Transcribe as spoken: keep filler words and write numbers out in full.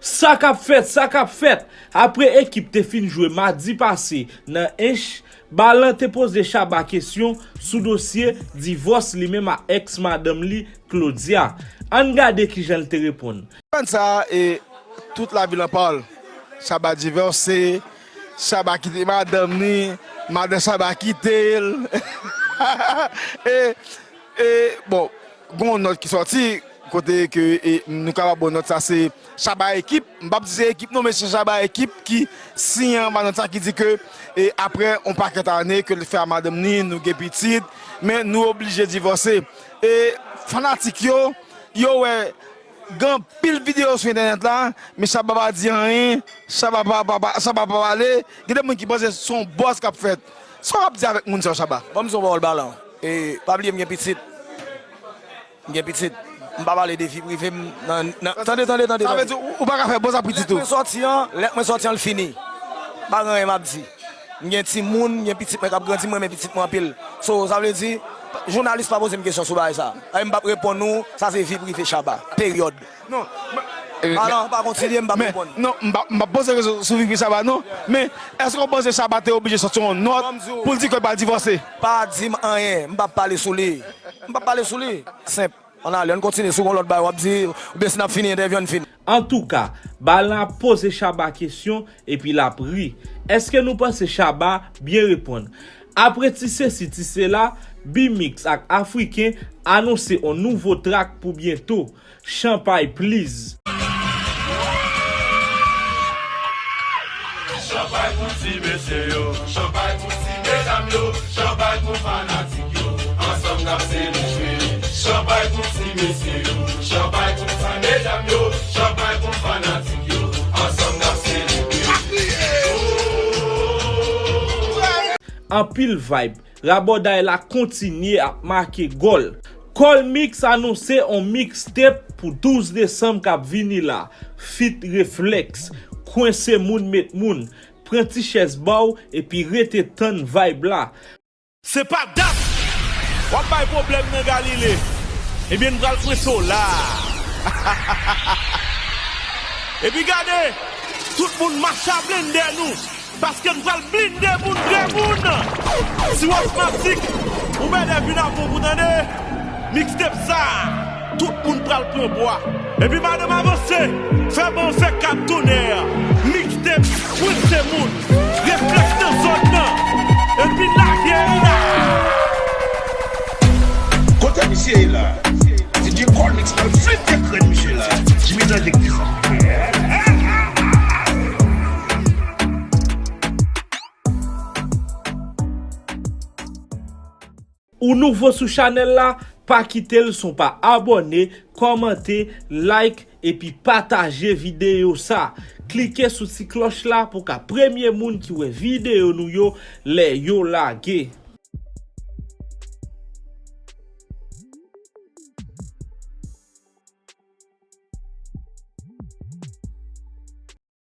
Sa k ap fèt, sa k ap fèt? Apre ekip te fin jwe madi pase nan Ench, Balan te poze Shabba kesyon sou dosye divòs li menm ak èks madanm li, Claudia. Ann gade kijan l te reponn. Kòmantè sa a, e, tout lavil an pale. Shabba divòse, Shabba kite madanm li, madanm Shabba kite l. E, e, bon, gen yon nòt ki sòti, kote ke, e, nou kapab ba w nòt sa, se Shabba Ekip. M p ap di se ekip non, men se Shabba Ekip ki siyen anba nòt sa ki di ke, e, apre yon pakèt ane ke l fè a madanm ni, nou gen pitit, men nou oblije divòse. E fanatik yo, yo wè gen anpil videyo sou entènèt la, men Shabba pa di anyen, Shabba pa, pa, pa, Shabba pa pale. Gen de moun ki panse se yon buzz k ap fèt. Sa w ap di avèk moun sa yo, Shabba? Ban m di yon pawòl, Balan. E pa bliye m gen pitit. M gen pitit. M pa pale de vi prive m nan, nan, tande, tande, tande, Sa vle tande. Di ou, ou pa ka fè buzz ak pitit ou? Lèt mwen sòti an, lèt mwen sòti an, l fini. Pa gen anyen m ap di. M gen timoun, m gen pitit mwen k ap grandi, m renmen pitit mwen anpil. So, sa vle di, jounalis pa poze m kesyon sou bagay sa. Ay, m p ap reponn ou, sa se vi prive Shabba. Peryòd. Non, Balan, pa kontinye, m p ap reponn. Non, m p ap, m p ap poze kesyon sou vi prive Shabba, non. Men, èske w panse Shabba te oblije sòti yon nòt pou l di ke l pral divòse? Pa di m anyen, m p ap pale sou li. M p ap pale sou li. Senp. Ann ale, ann kontinye. Si w gen lòt bagay w ap di, oubyen si n ap fini entèvyou, ann fini. Antouka, Balan ap poze Shabba kesyon epi l ap ri. Èske nou panse Shabba byen reponn? Apre ti sesi, ti sela, B-Mix ak Afriken anonse on nouvo trak pou byento. Chanpay, please. Chanpay pou ti mesye yo, chanpay pou ti medam yo, chanpay pou fanatik yo, ansanm n ap selebre. Chanpay pou ti mesye yo, chanpay pou ti medam yo, chanpay pou fanatik yo, ansanm n ap selebre. Anpil vibe. Rabòday la kontinye ap make gòl. Colmix anonse on mixtape pou douz desanm k ap vini la. Feat Reflex, kwense moun met moun, pran ti chèz ba w epi rete tann vibe la. Se pa dat w ap bay pwoblèm nan Galile. Ebyen, n pral kwense w la. Epi gade, tout moun mache a blende nou. Paske n pral blinde moun, gremoun. Si w asmatik, ou bèlè vin avè w pou tande mixtape sa. Tout moun pral pran bwa. Epi madanm avanse, fè bon fè kat tonè. Mixtape, kwense moun. Reflèks nan zòn nan. Epi lage l la. Kote misye ye la? D J Colmix pral flite krèn misye la. Jimmy Danje ki di sa. Ou nouvo sou chanèl la? Pa kite l san w pa abòne, kòmante, like, epi pataje videyo sa. Klike sou ti klòch la pou w ka premye moun ki wè videyo nou yo lè yo lage.